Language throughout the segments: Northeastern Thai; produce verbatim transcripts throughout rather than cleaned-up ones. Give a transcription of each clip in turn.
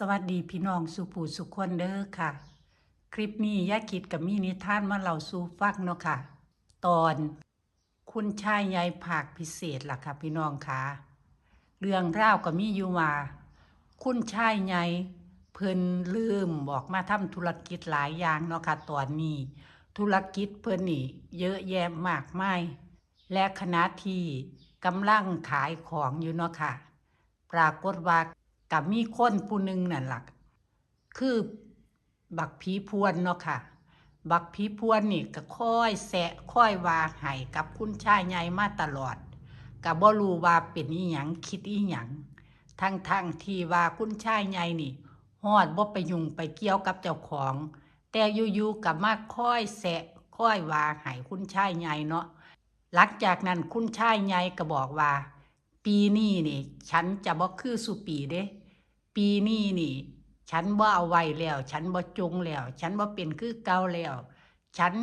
สวัสดีพี่น้องสู่ผู้สู่คนเด้อค่ะ คลิปนี้ยายคิดก็มีนิทานมาเล่าสู่ฟังเนาะค่ะ ตอนคุณชายใหญ่ภาคพิเศษล่ะค่ะพี่น้องค่ะ เรื่องราวก็มีอยู่ว่า คุณชายใหญ่เพิ่นเริ่มออกมาทำธุรกิจหลายอย่างเนาะค่ะ ตอนนี้ธุรกิจเพิ่นนี่เยอะแยะมากมาย และขณะที่กำลังขายของอยู่เนาะค่ะ ปรากฏว่าก็มีคนผู้หนึ่งนั่นล่ะ คือบักผีพวนเนาะค่ะ บักผีพวนนี่ก็คอยแซะคอยว่าให้กับคุณชายใหญ่มาตลอด ก็บ่รู้ว่าเป็นอีหยังคิดอีหยัง ทั้งๆ ที่ว่าคุณชายใหญ่นี่ฮอดบ่ไปยุ่งไปเกี่ยวกับเจ้าของ แต่อยู่ๆ ก็มาคอยแซะคอยว่าให้คุณชายใหญ่เนาะ หลังจากนั้นคุณชายใหญ่ก็บอกว่า ปีนี้นี่ฉันจะบ่คือซุปีเด้ ปีนี้นี่ฉันบ่เอาไว้แล้ว ฉันบ่จงแล้ว ฉันบ่เป็นคือเก่าแล้ว ฉัน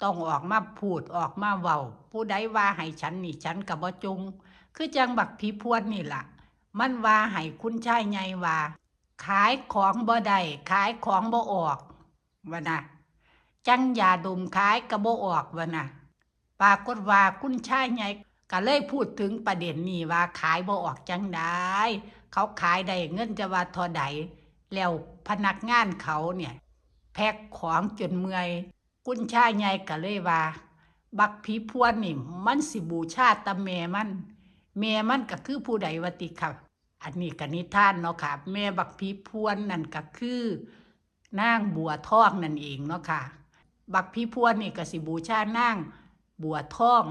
ต้องออกมาพูดออกมาเว้า ผู้ใดว่าให้ฉันนี่ฉันก็บ่จง คือจั่งบักผีพวนนี่ล่ะ มันว่าให้คุณชายใหญ่ว่า ขายของบ่ได้ ขายของบ่ออก ว่านะ จั่งยาดมขายก็บ่ออก ว่านะ ปรากฏว่าคุณชายใหญ่ก็เลยพูดถึงประเด็นนี้ว่าขายบ่ออกจั่งใด เขาขายได้เงินจะว่าเท่าใด แล้วพนักงานเขาเนี่ย แพ็คของจนเมื่อย คุณชายใหญ่ก็เลยว่า บักผีพวนนี่มันสิบูชาแต่แม่มัน แม่มันก็คือผู้ใดวะติค่ะ อันนี้ก็นิทานเนาะค่ะ แม่บักผีพวนนั่นก็คือ นางบัวทองนั่นเองเนาะค่ะ บักผีพวนนี่ก็สิบูชานางบัวทอง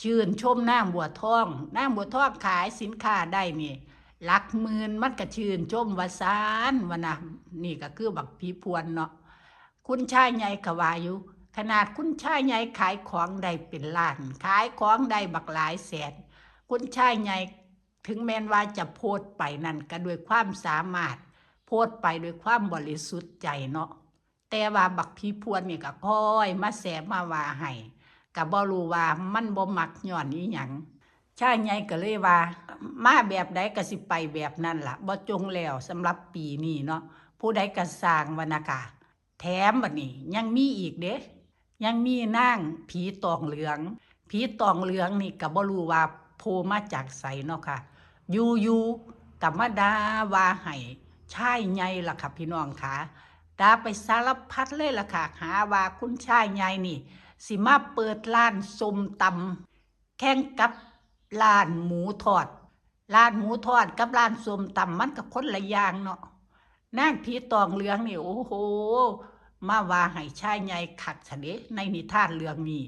ชื่นชมนางบัวทอง นางบัวทองขายสินค้าได้นี่ หลักหมื่น มันก็ชื่นชมว่าซั้น ว่านะ นี่ก็คือบักผีพวนเนาะ คุณชายใหญ่ก็ว่าอยู่ ขนาดคุณชายใหญ่ขายของได้เป็นล้าน ขายของได้บักหลายแสน คุณชายใหญ่ถึงแม้นว่าจะโพสต์ไปนั่นก็ด้วยความสามารถ โพสต์ไปด้วยความบริสุทธิ์ใจเนาะ แต่ว่าบักผีพวนนี่ก็คอยมาแซะมาว่าให้ ก็บ่รู้ว่ามันบ่มักย้อนอีหยัง ชายใหญ่ก็เลยว่า มาแบบใดก็สิไปแบบนั้นล่ะ บ่จงแล้วสำหรับปีนี้เนาะ ผู้ใดก็ซ่างว่านะค่ะ แถมบัดนี้ยังมีอีกเด้ ยังมีนางผีตองเหลือง ผีตองเหลืองนี่ก็บ่รู้ว่าโผล่มาจากไสเนาะค่ะ อยู่ๆ ก็มาด่าว่าให้ชายใหญ่ล่ะค่ะพี่น้องค่ะ ด่าไปสารพัดเลยล่ะค่ะ หาว่าคุณชายใหญ่นี่ สิมาเปิดร้านส้มตำแข่งกับร้านหมูทอด ร้านหมูทอดกับร้านส้มตำมันก็คนละอย่างเนาะ นางผีตองเหลืองนี่ โอ้โห มาว่าให้ชายใหญ่คักซะเด้ ในนิทานเรื่องนี้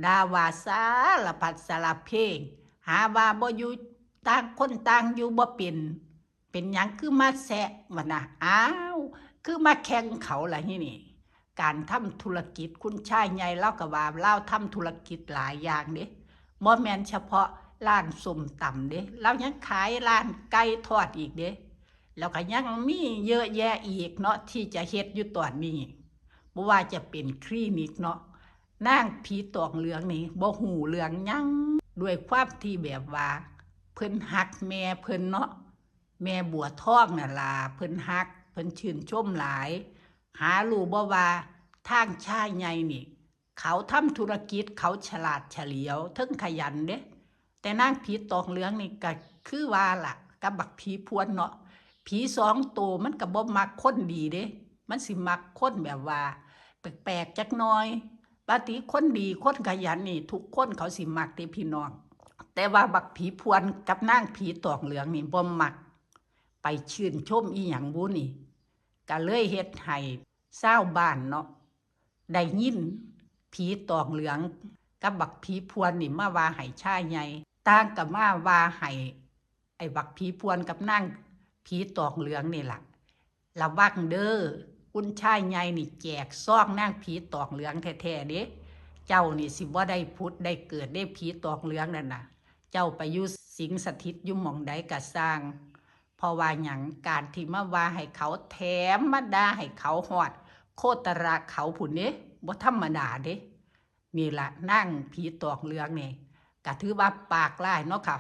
ด่าว่าสารพัดสารเพ หาว่าบ่อยู่ ต่างคนต่างอยู่บ่เป็น เป็นหยังคือมาแซะวะนะ อ้าว คือมาแข่งเขาล่ะนี่นี่ การทำธุรกิจคุณชายใหญ่ลาวก็ว่าลาวทำธุรกิจหลายอย่างเด้ บ่แม่นเฉพาะร้านส้มตำเด้ ลาวยังขายร้านไก่ทอดอีกเด้ แล้วก็ยังมีเยอะแยะอีกเนาะที่จะเฮ็ดอยู่ตอนนี้ บ่ว่าจะเป็นคลินิกเนาะ นางผีตองเหลืองนี่บ่ฮู้เรื่องหยัง ด้วยความที่แบบว่าเพิ่นฮักแม่เพิ่นเนาะ แม่บัวทองนั่นล่ะ เพิ่นฮัก เพิ่นชื่นชมหลาย หารู้บ่ว่าทางชายใหญ่นี่ เขาทำธุรกิจ เขาฉลาดเฉลียว เทิงขยันเด้ แต่นางผีตองเหลืองนี่ก็คือว่าล่ะ กับบักผีพวนเนาะ ผีสองโตมันก็บ่มักคนดีเด้ มันสิมักคนแบบว่าแปลกๆจักหน่อย ปกติคนดีคนขยันนี่ทุกคนเขาสิมักเด้พี่น้อง แต่ว่าบักผีพวนกับนางผีตองเหลืองนี่บ่มัก ไปชื่นชมอีหยังบุนี่ ก็เลยเฮ็ดให้ชาวบ้านเนาะ ได้ยินผีตองเหลืองกับบักผีพวนนี่มาว่าให้ชายใหญ่ ต่างก็มาว่าให้ไอ้บักผีพวนกับนางผีตองเหลืองนี่ล่ะ ระวังเด้อ คุณชายใหญ่นี่แจกซองนางผีตองเหลืองแท้ๆเด้ เจ้านี่สิบ่ได้ผุดได้เกิดเด้ ผีตองเหลืองนั่นน่ะ เจ้าไปอยู่สิงสถิตอยู่หม่องใดก็ซ่าง เพราะว่าหยัง การที่มาว่าให้เขาแถมมาด่าให้เขาฮอดโคตรเขาพุ้นเด้ บ่ธรรมดาเด้ นี่ล่ะนางผีตองเหลืองนี่ ก็ถือว่าปากร้ายเนาะค่ะ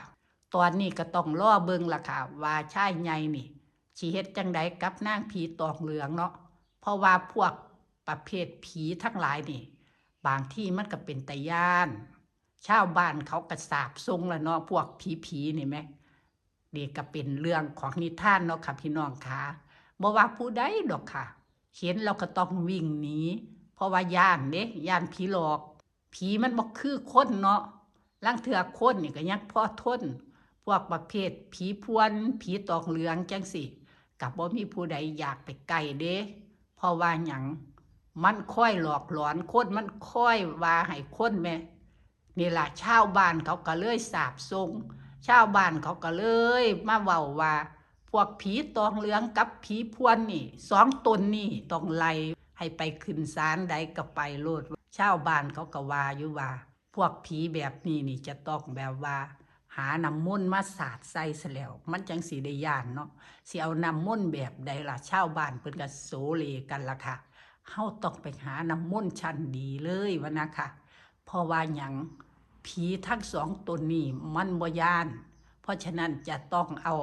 ตอนนี้ก็ต้องรอเบิ่งล่ะค่ะ ว่าชายใหญ่นี่ สิเฮ็ดจั่งใดกับนางผีตองเหลืองเนาะ เพราะว่าพวกประเภทผีทั้งหลายนี่ บางทีมันก็เป็นตาย้าน ชาวบ้านเขาก็สาปส่งละเนาะ พวกผีๆนี่แหม นี่ก็เป็นเรื่องของนิทานเนาะค่ะพี่น้องค่ะ บ่ว่าผู้ใดดอกค่ะ เห็นแล้วก็ต้องวิ่งหนี เพราะว่าย้านเด้ ย้านผีหลอก ผีมันบ่คือคนเนาะ ลางเทื่อคนนี่ก็ยังพอทน พวกประเภทผีพวน ผีตองเหลืองจั่งซี้ ก็บ่มีผู้ใดอยากไปใกล้เด้ เพราะว่าหยัง มันคอยหลอกหลอนคน มันคอยว่าให้คนแหม นี่ล่ะ ชาวบ้านเขาก็เลยสาปส่ง ชาวบ้านเขาก็เลยมาเว้าว่า พวกผีตองเหลืองกับผีพวนนี่ สองตนนี่ต้องไล่ให้ไปขึ้นศาลใดก็ไปโลด ชาวบ้านเขาก็ว่าอยู่ว่า พวกผีแบบนี้นี่จะต้องแบบว่า หาน้ำมนต์มาสาดใส่ซะแล้ว มันจั่งสิได้ย้านเนาะ สิเอาน้ำมนต์แบบใดล่ะ ชาวบ้านเพิ่นก็โสเลกันล่ะค่ะ เฮาต้องไปหาน้ำมนต์ชั้นดีเลยว่านะค่ะ เพราะว่าหยัง ผีทั้งสองตนนี่มันบ่ย้าน เพราะฉะนั้นจะต้องเอา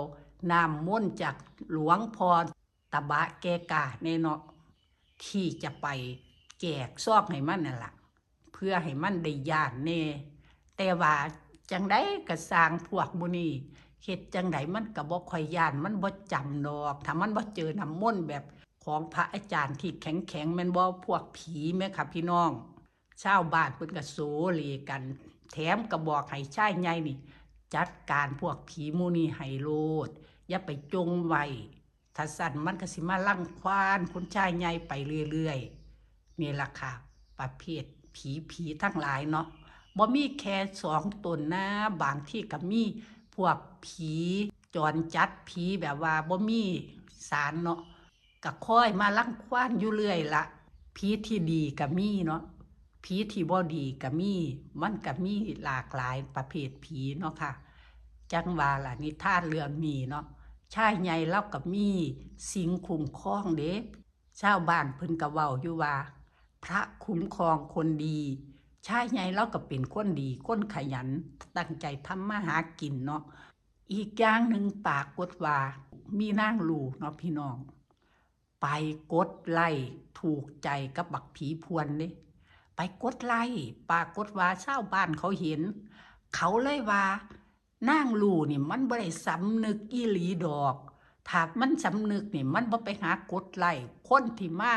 น้ำมนต์จากหลวงพ่อตะบะแก่กล้าแน่เนาะ ที่จะไปแจกซองให้มันนั่นล่ะ เพื่อให้มันได้ย้านแน่ แต่ว่าจั่งใดก็ซ่าง พวกหมู่นี้เฮ็ดจั่งใดมันก็บ่ค่อยย้าน มันบ่จำดอก ถ้ามันบ่เจอน้ำมนต์แบบของพระอาจารย์ที่แข็งๆ แม่นบ่ พวกผีแหมค่ะพี่น้อง ชาวบ้านเพิ่นก็โสเลกัน แถมก็บอกให้ชายใหญ่นี่ จัดการพวกผีหมู่นี้ให้โลด อย่าไปจ่งไว้ ถ้าซั้นมันก็สิมารังควานคุณชายใหญ่ไปเรื่อยๆ นี่ล่ะค่ะ ประเภทผีๆทั้งหลายเนาะ บ่มีแค่สองตนนะ บางทีก็มีพวกผีจรจัด ผีแบบว่าบ่มีศาลเนาะ ก็คอยมารังควานอยู่เรื่อยละ ผีที่ดีก็มีเนาะ ผีที่บ่ดีก็มี มันก็มีหลากหลายประเภทผีเนาะค่ะ จั่งว่าล่ะ นิทานเรื่องนี้เนาะ ชายใหญ่ลาวก็มีสิ่งคุ้มครองเด้ ชาวบ้านเพิ่นก็เว้าอยู่ว่า พระคุ้มครองคนดี ชายใหญ่ลาวก็เป็นคนดี คนขยัน ตั้งใจทำมาหากินเนาะ อีกอย่างหนึ่งปรากฏว่า มีนางลู่เนาะพี่น้อง ไปกดไลค์ถูกใจกับบักผีพวนเด้ ไปกดไลค์ ปรากฏว่าชาวบ้านเขาเห็น เขาเลยว่า นางลู่นี่มันบ่ได้สำนึกอีหลีดอก ถ้ามันสำนึกนี่มันบ่ไปหากดไลค์คนที่มา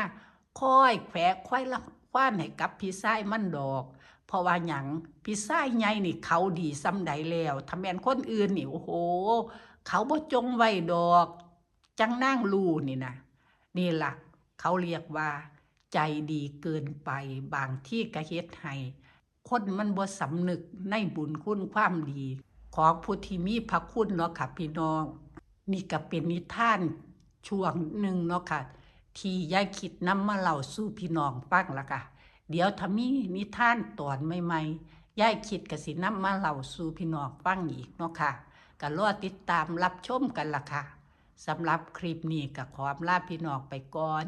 คอยแขวะคอยรังควานให้กับพี่ชายมันดอก เพราะว่าหยัง พี่ชายใหญ่นี่เขาดีส่ำใดแล้ว ถ้าแม่นคนอื่นนี่ โอ้โห เขาบ่จ่งไว้ดอก จั่งนางลู่นี่นะ นี่ล่ะ เขาเรียกว่าใจดีเกินไป บางทีก็เฮ็ดให้คนมันบ่สำนึกในบุญคุณความดีของผู้ที่มีพระคุณเนาะค่ะพี่น้อง นี่ก็เป็นนิทานช่วงหนึ่งเนาะค่ะ ที่ยายคิดนำมาเล่าสู่พี่น้องฟังล่ะค่ะ เดี๋ยวถ้ามีนิทานตอนใหม่ๆ ยายคิดก็สินำมาเล่าสู่พี่น้องฟังอีกเนาะค่ะ ก็รอติดตามรับชมกันล่ะค่ะ สำหรับคลิปนี้ก็ขออำลาพี่น้องไปก่อน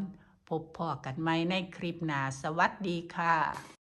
พบพ้อกันใหม่ในคลิปหน้า สวัสดีค่ะ